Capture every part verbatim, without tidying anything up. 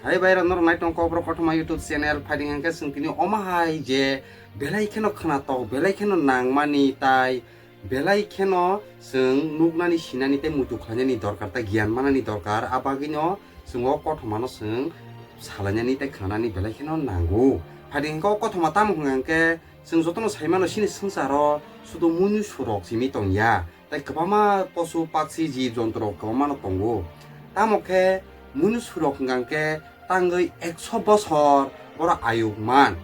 Hai bai rok, norok nai tong Kokborok Kothoma YouTube channel. Phaidi hwnkhe chwng tini omo hai je belai kheno khwnatok, belai kheno nangmani, tai belai kheno chwng nuknani, sinani tei muitu khlainani dorkar, tei giyan manani dorkar. A bagwino chwng o kothomano chwng salainani tei khwnanani belai kheno nango. Phaidi hwnkhe o kothoma tamo hwnkha hwnkhe chwng jotono saimano, chini swngcharo sudu munusurok simi tongya. Tei kwbangma posu paksi jib jonturok kwbangmano tongo. Tamo khe munusurok hwnkha khe tangwi ekso bosor borok ayuk man.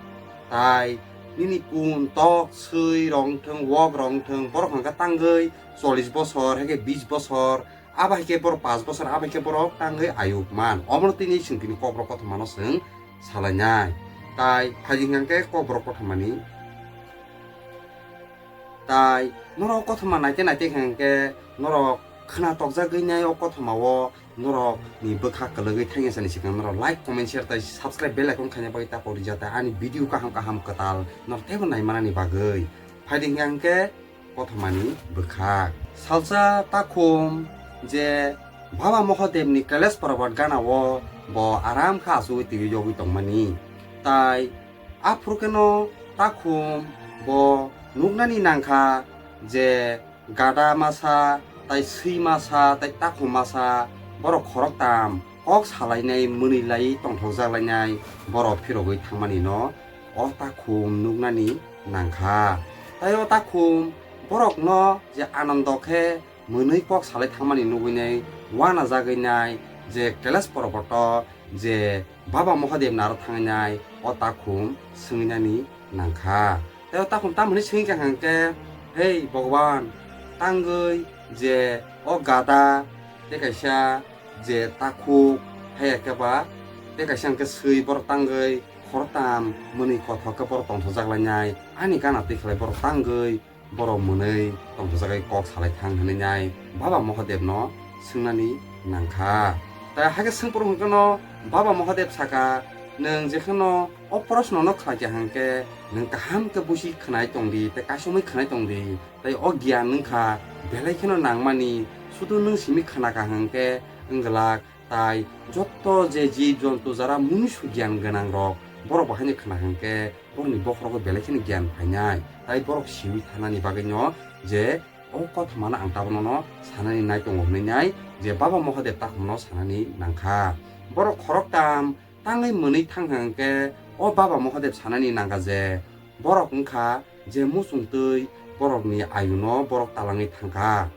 Tai nini pun, tok, swi rong thwng, wok rong thwng, borok hwnkha tangwi chollish bosor, hai khe bish bosor, abo hai khe borok pash bosor, abo hai khe borok tangwi ayuk man. Omono tini chwng tini Kokborok Kothomano chwng salainai. Tai phaidi hwnkha khe Kokborok Kothomani Tai norok kothoma naite naite hwnkhe norok khwna tokjagwi nai o kothoma o norok ni bwkha kwlwgwi thangya sani swkang norok like, comment, share tai subscribe bell icon khaina bagwi takhuk rijak, tai ani video kaham kaham kwtal norok teibo naimanani bagwi. Phaidi hwnkhe kothomani bwkhak. Salsa takhum je Baba Mahadev ni Kailash Parbat gana o bo aram khe achugwi twiwi yogwi tongmani. Tai Aphuru kheno takhum bo nuknani nangkha je gada masa, tai swi masa, tai takhum masa, borok khoroktam kok salainai mwnwi lai tongthokjak lainai borok phirogwi thangmani no o takhum nuknani nangkha. Tai o takhum borokno je Anando khe mwnwi kok salai thangmani nugwi nai uanajagwi nai je Kailash Parbato je Baba Mahadev naro thangnai o takhum swngwi nani nangkha. Tei o takhum tamoni swngwi kha hwnkhe, "Hei Bhagwan, tangwi je o gada tei kaisa je takhuk, haiya khe ba tei kaisa hwnkhe swi borok tangwi khoroktam mwnwi kothok khe borok tongthokjak lainai, ani gana twi khlai borok tangwi borok mwnwi tongthokjagwi kok salai thang," hwnwi nai Baba Mahadev no swngnani nangkha. Tai hakhe swngphuru hwnkhe no Baba Mahadev saka, "Nwng jekheno o proshno no khlaikha hwnkhe nwng kaham khe busi khwnai tongdi tei kaisomwi khwnai tongdi, tai o giyan wngkha belai kheno nangmani, sudu nwng simi khwnakha hwnkhe wngwlak." Tai jotto je jib jontu jara munisu giyan gwnang rok, borok bo haino khna hwnkhe borokni bokhorogo belai kheno giyan phainai. Tai borok siwi thanani bagwino je o kothomano ang tabono no sanani nai tongo hwnwi nai je Baba Mahadev takhumno sanani nangkha. Borok khoroktam tangwi mwnwi thang hwnkhe o Baba Mahadev sanani nangkha je borok wngkha je muchungtwi borokni ayuno borok talangwi thangkha.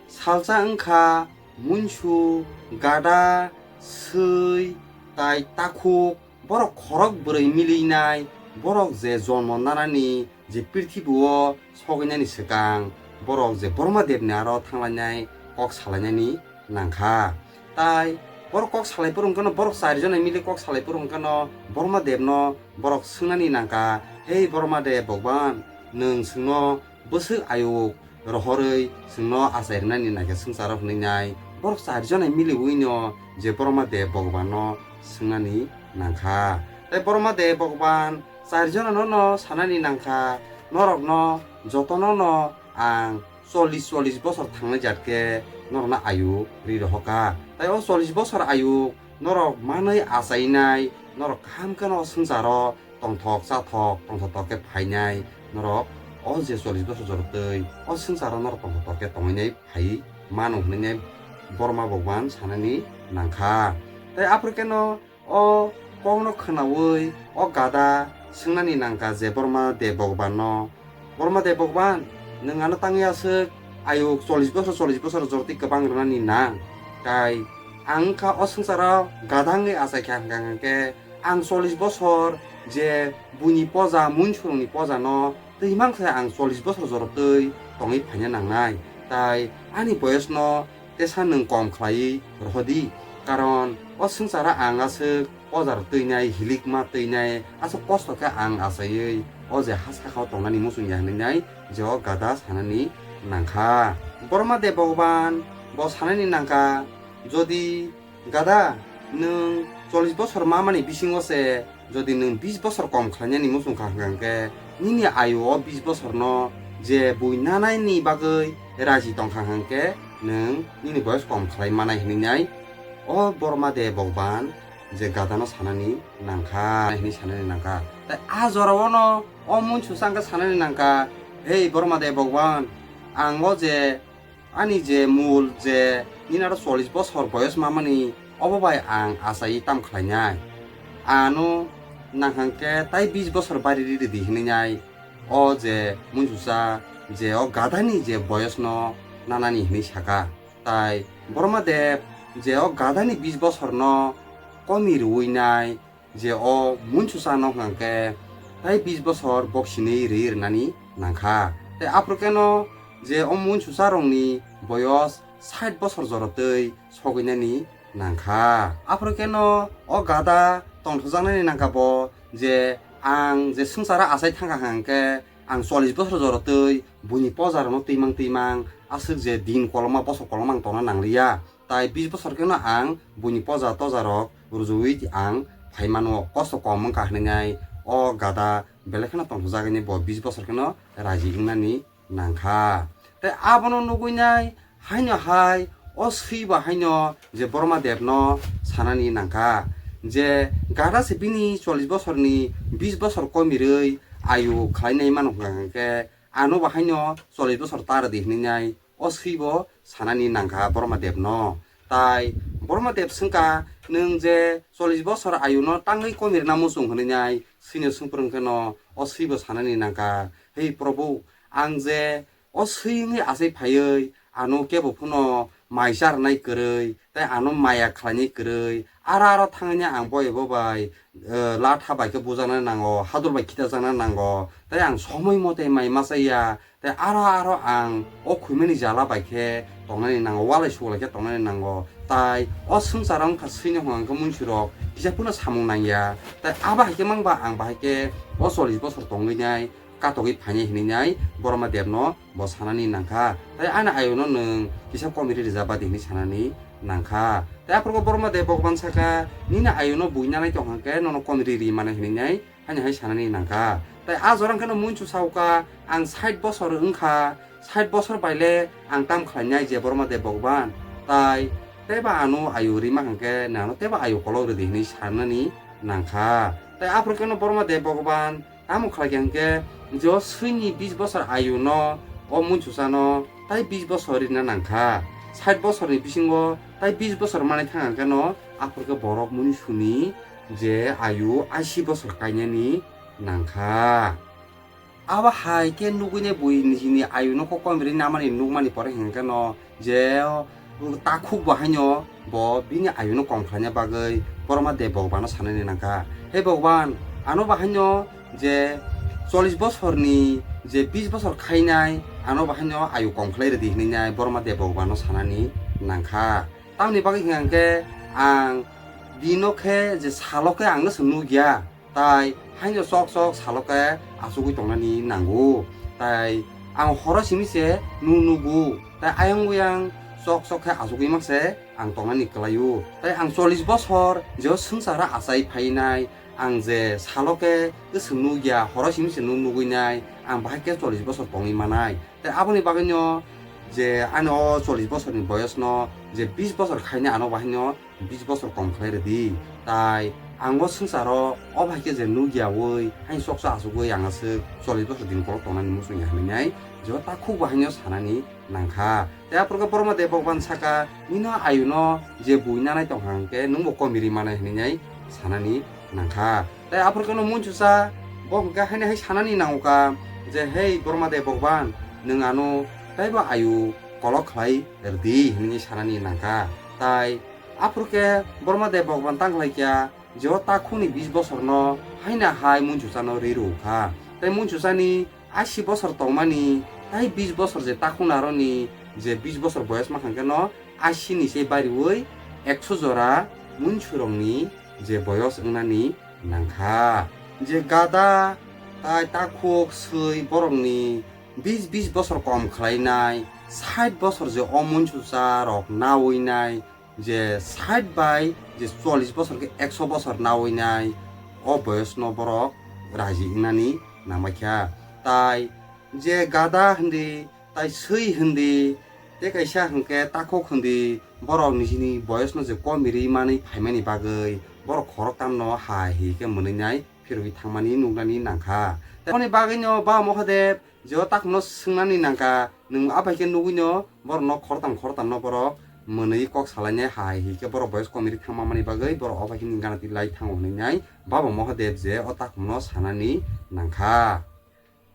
Salsa wngkha munsu, gada, swi, tai takhuk, borok khorok bwrwi milinai, borok je jonmo nanani je prithibi o sogwinani swkang, borok je Borma Devni aro thanglainai kok salainani nangkha. Tai borok kok salai phuru hwnkhe no, borok chari jona mili kok salai phuru hwnkhe no Borma Devno borok swngnani nangkha, "Hei Borma Dev Bhagwan, nwng chwngno bwswk ayuk rohorwi chwngno achai rwnani naikhe swngcharo?" hwnwi nai borok chari jona miliwino je Borma Dev Bhagwanno swngnani nangkha. Tai Borma Dev Bhagwan chari jonano no sanani nangkha, "Norokno jotono no ang chollish chollish bosor thangnai jat khe norokno ayuk ri rohorkha. Tai o chollish bosor ayuk norok manwi achainai, norok kaham kheno swngcharo tongthok chathok tongthok khe phainai, norok o je chollish bosor jorotwi o swngcharo norok tongthok khe tongwinai phai mano," hwnwi nai Borma Bhagwan sanani nangkha. Tai aphuru kheno o kokno khwnaui o gada swngnani nangkha je Borma Dev Bhagwanno, "Borma Dev Bhagwan, nwng ano tangwi aswk ayuk chollish bosor, chollish bosor jorotwi kwbang rwnani nang. Tai ang wngkha o swngcharo gada wngwi achaikha hwnkha hwnkhe ang chollish bosor je buini poja, munsurokni pojano twi mang khe ang chollish bosor jorotwi tongwi phaina nangnai. Tai ani boyosno tesa nwng kom khlaiwi rohordi, karon o swngcharo ang aswk pojar twinai, hilikma twinai, aswk kosto khe ang achaiwi o je ha sakao tongnani muchung ya," hwnwi nai je o gada sanani nangkha. Borma Dev Bhagwan bo sanani nangkha, "Jodi gada, nwng chollish bosor mamani bisingo se jodi nwng bish bosor kom khlainani muchung kha hwnkha hwnkhe, nini ayu o bish bosorno je bui nanaini bagwi raji tongkha hwnkhe, nwng nini boyos kom khlai manai," hwnwi nai o Borma Dev Bhagwan je gadano sanani nangkha, hinwi sanani nangkha. Tai a jorao no o munsusa wngkha sanani nangkha, "Hei Borma de Bhagwan, ang o je ani je mul je nini aro chollish bosor boyos mamani, obo bai ang achai tam khlainai. Ano nang hwnkhe tai bish bosor bari ridi," hinwi nai o je munsusa je o gadani je boyosno nanani hinwi saka. Tai Borma Dev je o gadani bish bosorno komi rwui nai, je o munsusa no hwnkhe tai bish bosor boksinwi rwi rwnani nangkha. Tai aphuru khe no je o munsusa rokni boyos sait bosor jorotwi sogwinani nangkha. Aphuru khe no o gada tongthokjaknani nangkha bo, je ang je swngcharo achai thangkha hwnkhe ang chollish bosor jorotwi buini pojarokno twimang twimang aswk je din koloma bosor koloma ang tongna nangliya. Tai bish bosor kheno ang buini poja toja rok rwjui ang phai mano, kosto kom wngkha hinwi nai o gada belai kheno tongthokjagwi bo bish bosor kheno raji wngnani nangkha. Tai abono nugui nai haino hai o swi bo haino je Borma Dev no sanani nangkha je gada se bini chollish bosorni bish bosor komirwi ayu khlainai mano hwnkha hwnkhe ano bo haino chollish bosor ta rwdi hinwi nai o swi bo sanani nangkha Borma Dev no. Tai Borma Dev swngkha, "Nwng je chollish bosor ayu no tangwi komirna muchung?" hinwi nai swino swngphrung khe no o swi bo sanani nangkha, "Hei Probhu, ang je o swi wngwi achai phaiwi ano kebo phano mai charnai kwrwi tai ano maya khlainai kwrwi, aro aro thangwi ang bo ebo bai, eh, latha bai khe bujaknai nango, hador bai khitajaknai nango, tai ang somoi mote mai machaya, tai aro aro ang o khuimani jala bai khe tongnani nango, walai suglai khe tongnani nango, tai o swngcharo wngkha swino hwnkha hwnkhe munsirok kisa phano samung nangya, tai abo hai khe mang ba ang bahai khe o chollish bosor tongwi nai, katogwi phainai hinwi nai Borma Dev no bo sanani nangkha. Tai ani ayu no nwng kisa komiri rijak badi hinwi sanani nangkha. Tai aphuru Borma Dev Bhagwan saka, "Nini ayu no buina nai tong hwnkhe nono komiri ri mano hinwi nai haino hai sanani nangkha." Tai a jora wngkhe no munsu sauka, "Ang sait bosor wngkha, sait bosor baile ang tam khlainai je Borma Dev Bhagwan. Tai teibo ano ayu rima hwnkhe nano teibo ayu kolok rwdi," hinwi sanani nangkha. Tai aphuru khe no Borma Dev Bhagwan tamo khlai kha hwnkhe, je o swini bish bosor ayu no o munsusa no tai bish bosor rina nangkha. Sait bosor ni bisingo tai bish bosor manwi thang hwnkhe no aphuru khe borok munsuni je ayu ashi bosor kainani nangkha. Abo hai khe nugui nai bui nijini ayu no kok komiri namani nukmani pore hwnkhe no je takhuk bo haino bo bini ayu no kom khlaina bagwi Borma Dev Bhagwan no sanani nangkha, "He Bhagwan, ano bo haino je chollish bosorni je bish bosor khainai, ano bo haino ayu kom khlai rwdi," hinwi nai Borma Dev Bhagwan no sanani nangkha. Tamoni bagwi hwnkha hwnkhe ang bino khe je salo khe ang no se nukya, tai haino chok chok salo khe achugwi tongnani nango. Tai ang horo simi se nu nugo, tai ayang oyang chok chok khe achugwi mang se ang tongnani kwlaio. Tai ang chollish bosor je o swngcharo achai phainai, ang je salo khe se nukya, horo simi se nu nugwi nai, ang bahai khe chollish bosor tongwi manai. Tai aboni bagwino je ani o chollish bosorni boyosno je bish bosor khainai ano bahaino bish bosor kom khlai rwdi. Tai ang o swngcharo o bahai khe je nukyaui haino choksa achugwi ang aswk chollish bosor din kolok tongnani muchungya hinwi nai je o takhuk bahaino sanani nangkha. Tai aphuru khe Borma Dev Bhagwan saka, "Nino ayuno je bui nanai tongkha hwnkhe nwngbo komiri manai," hinwi nai sanani nangkha. Tai aphuru khe no munsusa bo hwnkhe haino hai sanani nango kha je, "Hei Borma Dev Bhagwan, nwng ano taibo ayu kolok khlai rwdi," hinwi sanani nangkha. Tai aphuru khe Borma Dev Bhagwan tang khlai kha je o takhukni bish bosorno haino hai munsusano ri rw kha. Tai munsusani ashi bosor tongmani, tai bish bosor je takhuk naroni je bish bosor boyos mankha hwnkhe no ashi ni se bariui ekso jora munsurokni je boyos wngnani nangkha. Je gada tai takhuk swi borokni bish bish bosor kom khlainai, sait bosor je o munsusa rok naui nai, je sait bai je chollish bosor khe ekso bosor naui nai, o boyosno borok raji wngnani nangbai kha. Tai je gada hindi, tai swi hindi, tei kaisa hwnkhe takhuk hindi, borok nijini boyosno je komiri manwi phaimani bagwi borok khoroktamno hai hi khe mwnwi nai phirwi thangmani nuknani nangkha. Tei aboni bagwino Baba Mahadev je o takhumno swngnani nangkha, nwng aphai khe nugwino borokno khoroktam khoroktamno borok mwnwi kok salainai hai hi khe borok boyos komiri thangma mani bagwi borok aphai khe nini gana twi lai thango hwnwi nai Baba Mahadev je o takhumno sanani nangkha.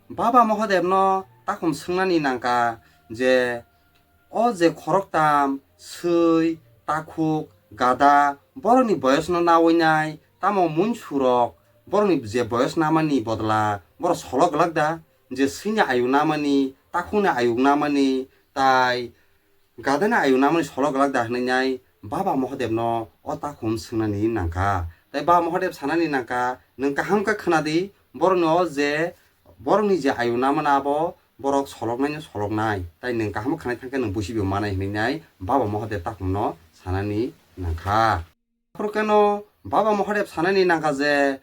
Baba Mahadevno takhum swngnani nangkha je o je khoroktam, swi, takhuk, gada, borokni boyosno nawi nai, tamo munsurok borokni je boyos namani bodla borok solok glak da, je swini ayuk namani, takhukni ayuk namani, tai gadani ayuk namani solok glak da hwnwi nai Baba Mahadevno o takhum swngnani nangkha. Tai Baba Mahadev sanani nangkha, nwng kaham khe khwnadi, borokni o je borokni je ayuk namani abo borok soloknaino soloknai, tai nwng kaham khwnai thangkhe nwng busibo manai hwnwi nai Baba Mahadev takhumno sanani nangkha. Aphuru kheno Baba Mahadev sanani nangkha je,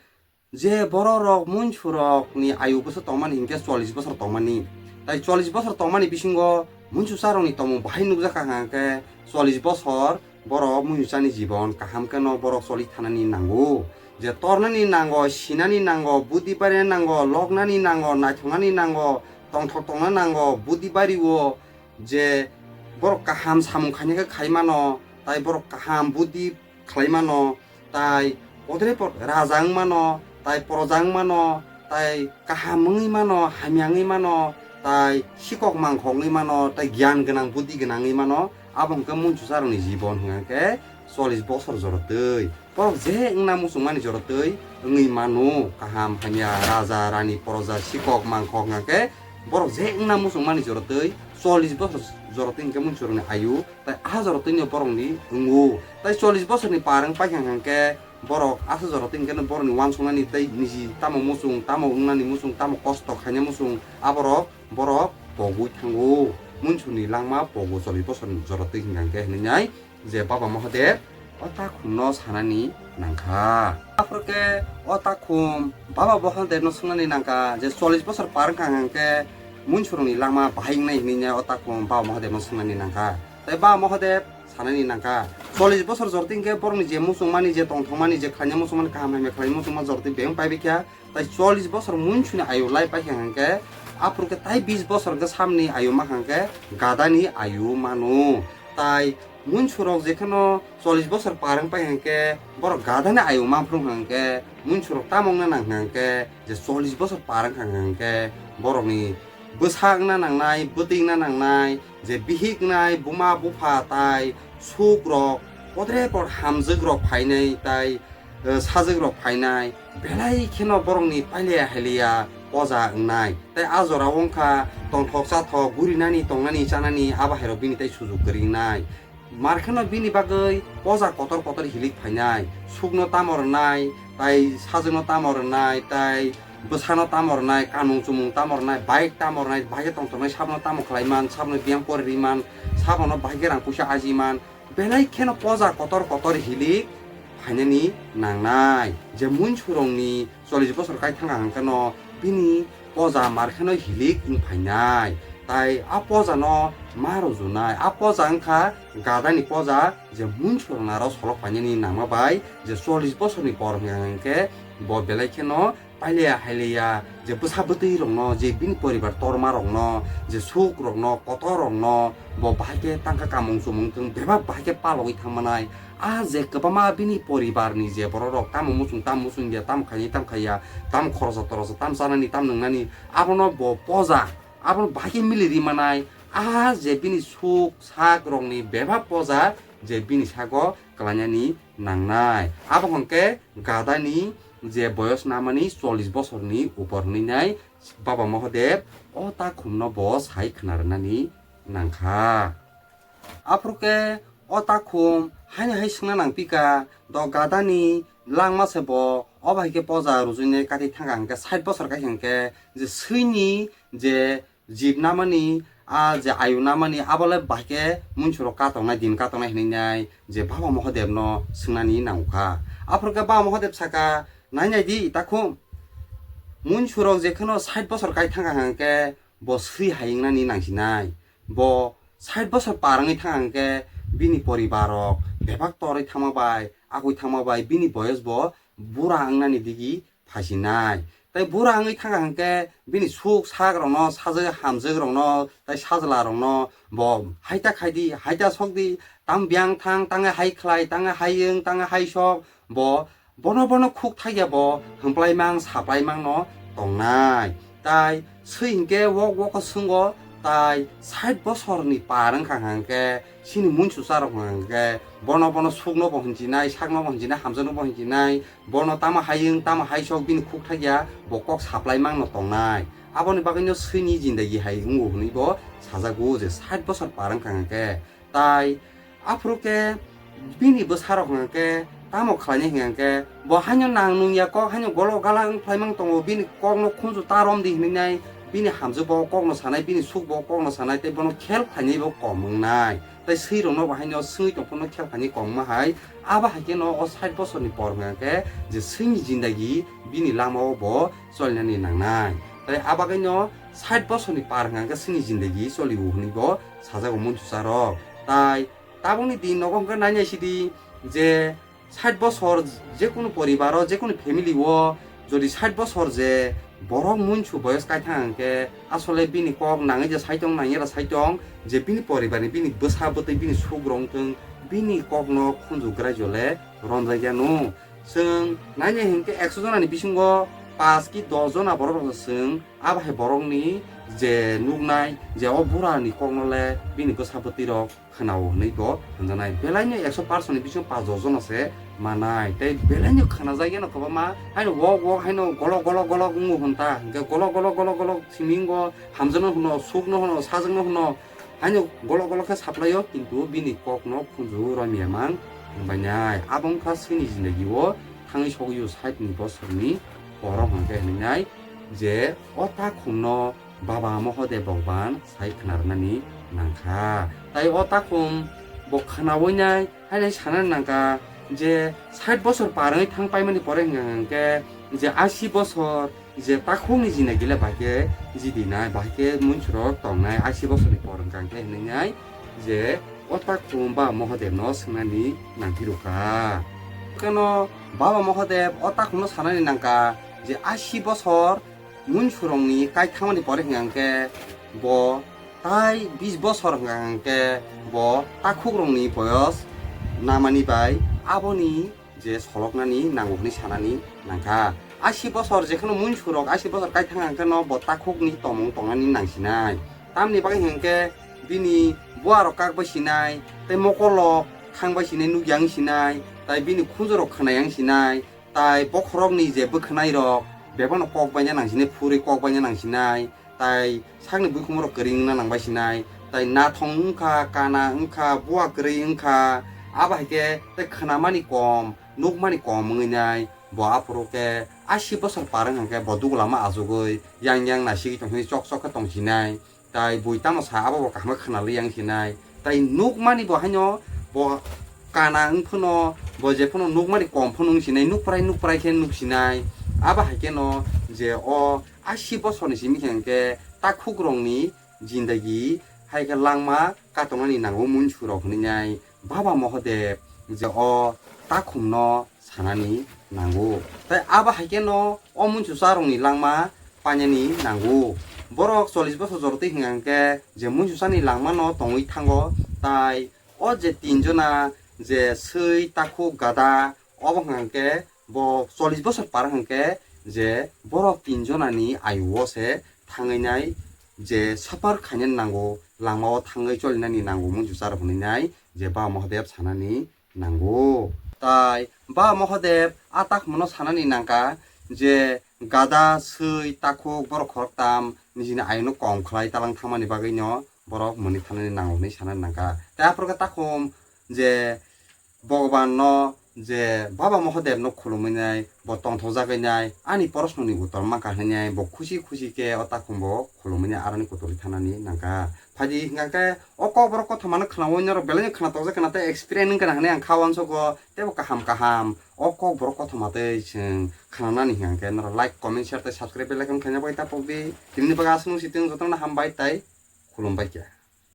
je bororok munsurokni ayu bwswk tongmani hinkhe chollish bosor tongmani. Tai chollish bosor tongmani bisingo munsucharokni tongmung bahai nukjakha hwnkhe chollish bosor borok munsuchani jibon kaham kheno borok choli thanani nango. Je tornani nango, sinani nango, budi barinani nango, loknani nango, naithoknani nango, tongthok tongna nango, budi bario je borok kaham samung khaina khe khai mano, tai borok kaham budi khlai mano, tai podre pod raja wng mano, tai proja wng mano, tai kaham wngwi mano, hamya wngwi mano, tai sikok mangkhok wngwi mano, tai giyan gwnang budi gwnang wngwi mano, abo hwnkhe munsucharokni jibon hwnkhe chollish bosor jorotwi. Borok je wngna muchungmani jorotwi wngwi mano, kaham hamya, raja, rani, proja, sikok, mangkhok hwnkhe borok je wngna muchungmani jorotwi chollish bosor jorotwi hwnkhe munsurokni ayu, tai a jorotwino borokni wngo. Tai chollish bosorni par wng paikha hwnkhe borok asa jorotwi hwnkhe borokni uansuknani tei niji tamo muchung, tamo wngnani muchung, tamo kosto khaina muchung, aborok borok pogwi thango. Munsurni langma pogo chollish bosorni jorotwi hwnkhe hwnwi nai je Baba Mahadev o takhumno sanani nangkha. Aphuru khe o takhum Baba Mahadevno swngnani nangkha je chollish bosor par wngkha hwnkhe munsurokni langma bahai wngnai hwnwi nai o takhum Baba Mahadevno swngnani nangkha. Tai Baba Mahadev sanani nangkha, chollish bosor jorotwi hwnkhe borokni je muchungmani, je tongthokmani, je khlaina muchungmani, kaham hamya khlaina muchungma jorotwi beng paibaikha. Tai chollish bosor munsuni ayu lai paikha hwnkhe, aphuru khe tai bis bosor hwnkhe samni ayu mankha hwnkhe gadani ayu mano. Tai munsurok jekheno chollish bosor par wng paikha hwnkhe, borok gadani ayu manphru hwnkhe, munsurok tamo wngna nang hwnkhe, je chollish bosor par wngkha hwnkhe, borokni bwsa wngna nangnai, bwtwi wngna nangnai, je bihik wngnai, buma bupha tai sukrok, podre pod hamjwkrok phainai tai, eh, sajwkrok phainai, belai kheno borokni pailiya hailiya poja wngnai. Tai a jorao wngkha tongthok chathok, gurinani, tongnani, chanani, abo hairok bini tai sujuk kwrwi wngnai. Mar kheno bini bagwi poja kotor kotor hilik phainai, sukno tamo rwnai, tai sajwkno tamo rwnai, tai bwsano tamo rwnai, kanmung chumung tamo rwnai, bike tamo rwnai, bahai khe tongthoknai, sabno tamo khlai man, sabno biyam pori ri man, sabono bahai khe rang puisa aji man, belai kheno poja kotor kotor hilik phainani nangnai. Je munsurokni chollish bosor kai thangkha hwnkhe no bini poja mar kheno hilik wng phainai. Tai a poja no ma rwjwnai. A poja wngkha gadani poja, je munsurokno aro solok painani nangma bai je chollish bosorni bor hwnkha hwnkhe bo belai kheno pailiya hailiya je bwsa bwtwi rokno, je bini poribar torma rokno, je suk rokno, kotor rokno bo bahai khe tangka kamung chumung thung bebak bahai khe palogwi thangmanai. A je kwbangma bini poribar ni je borok rok tamo muchung tamo muchung ya, tamo khainai tamo khaiya, tamo khorosa torosa, tamo chanani tamo nwngnani, abono bo poja, abono bahai khe mili ri manai. A je bini suk sak rokni bebak poja je bini sago kwlainani nangnai. Abo hwnkhe gadani je boyos namani chollish bosorni upor hwnwi nai Baba Mahadev o takhumno bo sai khna rwnani nangkha. Aphuru khe o takhum haino hai swngna nangpikha, do gadani langma se bo o bai khe poja rujui nai kati thangkha hwnkhe sait bosor kai hwnkhe je swini je jib namani, a je ayu namani, abo le bahai khe munsurok katongnai, din katongnai hinwi nai je Baba Mahadev no swngnani nangkha. Aphuru khe Baba Mahadev saka, "Nai nai di takhum, munsurok je kheno sait bosor kai thangkha hwnkhe bo swi hai wngnani nangsinai. Bo sait bosor par wngwi thangkha hwnkhe bini poribar rok bebak torwi thangma bai akoi thangma bai bini boyos bo bura wngnani digi phasinai. Tai bura wngwi thangkha hwnkhe bini suk sak rokno, sajwk hamjwk rokno, tai sajla rokno bo haita khaidi, haita sokdi, tang biyang thang, tangwi hai khlai, tangwi hai wng, tangwi hai sok, bo bono bono khuk thakya bo hwmplai mang, saplai mangno tongnai. Tai swi hinkhe wok woko swngw, tai sait bosorni par wngkha hwnkhe chini munsusa rok hwnkhe bono bono sukno bo hinjinai, sakno bo hinjinai, hamjakno bo hinjinai, bono tamo hai wng, tamo hai sok bini khuk thakya, bo kok saplai mangno tongnai. Aboni bagwino swini jindagi hai wngo hwnwi bo sajago je sait bosor par wngkha hwnkhe. Tai aphuru khe bini bwsa rok hwnkhe tamo khlainai hwnkhe bo haino nang nungya kok, haino golo gala wng phlaimang tongo, bini kokno khunju ta romdi hwnwi nai, bini hamjwk bo kokno sanai, bini suk bo kokno sanai, tei bono khel khlainai bo kom wngnai. Tai swi rokno bo haino swngwi tongphuru no khel khainai kom wngma hai. Abo hai kheno o sait bosorni por hwnkha khe je swini jindagi bini lamao bo cholinani nangnai. Tai abagwino sait bosorni par hwnkha khe swini jindagi choli-o hwnwi bo sajago munsusa rok. Tai tabukni din nogo hwnkhe nainai sidi je sait bosor jekunu poribaro, jekunu family o jodi sait bosor je borok munsu boyos kaithang hwnkhe asole bini kok nangwi je saitong nangya da saitong je bini poribarni bini bwsa bwtwi bini suk rong thwng bini kokno khunju graijole romjakya no. Chwng nainai hwnkhe ekso jonani bisingo paanch ki dos jona borok rok chwng abo hai borokni je nuknai je o burani koknole bini bwsa bwtwi rok khwnao hwnwi bo hwnjanai. Belaino ekso percent ni bisingo paanch dos jona se manai. Tei belaino khwnajakya no kwbangma, haino wok wok haino golok golok golok wngo hwn ta. Hwnkhe golok golok golok golok simi wngo, hamjakno hwno, sukno hwno, sajwkno hwno, haino golok golok khe saplaio, kintu bini kokno khunju romya mang wngbainai. Abo wngkha chwngni jindagio thangwi sogwi o sait ni bosorni borok hwnkhe hwnwi nai je o takhumno Baba Mohodev Bhagwan sai khwnarnani nangkha. Tai o takhum bo khwnawi nai, haino sanani nangkha je sait bosor par wngwi thang paimani pore hwnkha hwnkhe je asi bosor je takhukni jindagi le bahai khe jidinai, bahai khe munsurok tongnai, asi bosorni por hwnkha hwnkhe hwnwi nai je o takhum Baba Mohodevno swngnani nangphirukha. Keno Baba Mohodev o takhumno sanani nangkha je asi bosor munsurokni kaithangmani pore hwnkha hwnkhe bo tai bis bosor hwnkha hwnkhe bo takhukrokni boyos namani bai aboni je soloknani nango hwnwi sanani nangkha. Asi bosor jekheno munsurok asi bosor kaithang hwnkhe no bo takhukni tomung tongnani nangsinai. Tamni bagwi hwnkhe bini buarok kakbai sinai, tei mokolrok thangbai sinai, nukya wng sinai, tai bini khunjurok khwnaya wng sinai, tai bokhorokni je bwkhwnairok bebakno kokbaina nangsinai, phurwi kokbaina nangsinai, tai sakni buikhumu rok kwrwi wngna nangbai sinai, tai nathong wngkha, kana wngkha, bua kwrwi wngkha, abo hai khe tei khwnamani kom, nukmani kom wngwi nai, bo aphuru khe asi bosor par wngkha khe bo dugulama achugwi yang yang nasigwi tongsinai, chok chok khe tongsinai, tai bui tamo sa abo bo kaham khe khwnalwi yang sinai, tai nukmani bo haino bo kana wng phano, bo je phano nukmani kom phano wng sinai, nukprai nukprai khe nuk sinai, abo hai kheno je o asi bosorni simi khe hwnkhe takhukrokni jindagi hai khe langma katongnani nango munsurok hwnwi nai Baba Mohodev je o takhumno sanani nango. Tai abo hai kheno o munsusarokni langma painani nango. Borok chollish bosor jorotwi hwnkha hwnkhe je munsusani langmano tongwi thango, tai o je tinjona je swi, takhuk, gada, obo hwnkha hwnkhe bo chollish bosor par hwnkhe je borok tinjonani ayuo se thangwi nai je suffer khainani nango, langmao thangwi cholinani nango munsusarok hwnwi nai je Baba Mohodev sanani nango. Tai Baba Mohodev a takhumno sanani nangkha je gada, swi, takhuk borok khoroktam nijini ayuno kom khlai talang thangmani bagwino borok mwnwi thanani nango hwnwi sanani nangkha. Tai aphuru khe takhum je Bhagwanno je Baba Mohadevno khulumwi nai, bo tongthokjagwi nai, ani porosnoni uttor mankha hwnwi nai, bo khusi khusi khe o takhumbo khulumwi nai aroni kutulwi thanani nangkha. Phaidi hwnkha khe o kokborok kothomano khwnaui norok belai no khwna tokjak khwna tei experience wngkha na hwnwi ang kha uansukgo, teibo kaham kaham o kokborok kothoma tei chwng khwnanani hwnkha khe norok like, comment, share tei subscribe belai kheno khaina bagwi ta pokdi. Tinini bagwi aswk no si tong jotono hambai tei khulumbai khe.